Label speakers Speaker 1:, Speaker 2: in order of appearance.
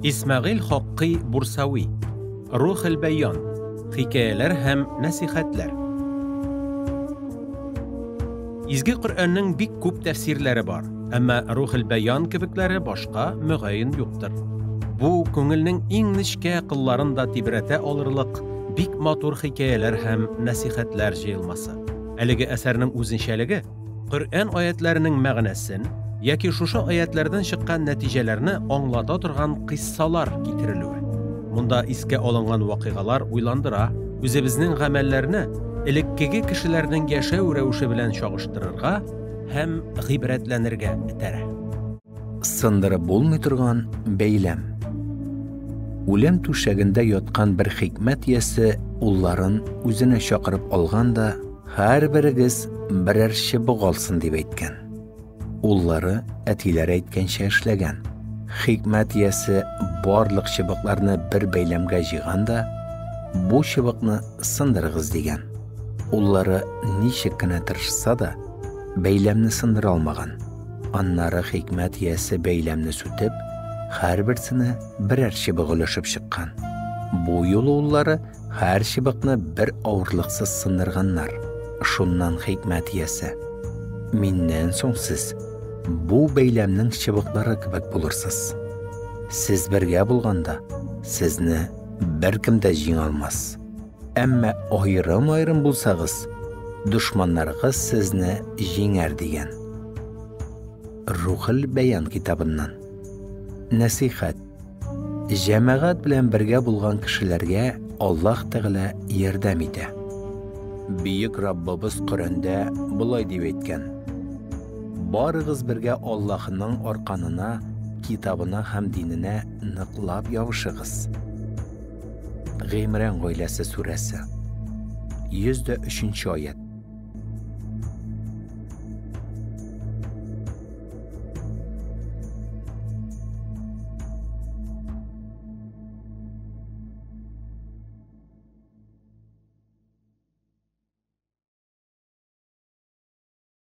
Speaker 1: Исмәгыйль Хаккый Бурсави. Рухел бәян. Хикәяләр һәм нәсихәтләр. Изге Коръәннең бик күп тәфсирләре бар, әмма Рухел бәян кебекләре башка мөгаен юктыр. Бу күңелнең иң нечкә кылларын да тибрәтә алырлык бик матур хикәяләр һәм нәсихәтләр җыелмасы. Әлеге әсәрнең үзенчәлеге Коръән аятләренең мәгънәсен яки шушы аятләрдән чыккан нәтиҗәләрне аңлата торган кыйссалар китерелүе. Монда искә алынган вакыйгалар уйландыра, үзебезнең гамәлләрне элеккеге кешеләрнең яшәү рәвеше белән чагыштырырга һәм гыйбрәтләнергә этәрә.
Speaker 2: Сындырып булмый торган бәйләм. Үлем түшәгендә яткан бер хикмәт иясе улларын үзенә чакырып алган да, һәрберегез берәр чыбык алсын дип әйткән. Уллары әтиләре әйткәнчә эшләгән. Хикмәт иясе барлык чыбыкларны бер бәйләмгә җыйган да, бу чыбыкны сындырыгыз дигән. Уллары ничек кенә тырышса да, бәйләмне сындыра алмаган. Аннары хикмәт иясе бәйләмне сүтеп, һәрберсенә берәр чыбык өләшеп чыккан. Бу юлы уллары һәр чыбыкны бер авырлыксыз сындырганнар. Шуннан хикмәт иясе: "Миннән соң сез бу бәйләмнең чыбыклары кебек булырсыз. Сез бергә булганда, сезне беркем дә җиңә алмас. Әмма аерым-аерым булсагыз, дошманнарыгыз сезне җиңәр дигән. Рухел бәян китабыннан. Нәсыйхәт. Җәмәгать белән бергә булган кешеләргә Аллаһ Тәгалә ярдәм итә. Бөек Раббыбыз Коръәндә болай дип әйткән: Барыгыз бергә Аллаһның арканына, китабына һәм диненә ныклап ябышыгыз. Гыймран гаиләсе сүрәсе. 103 аять.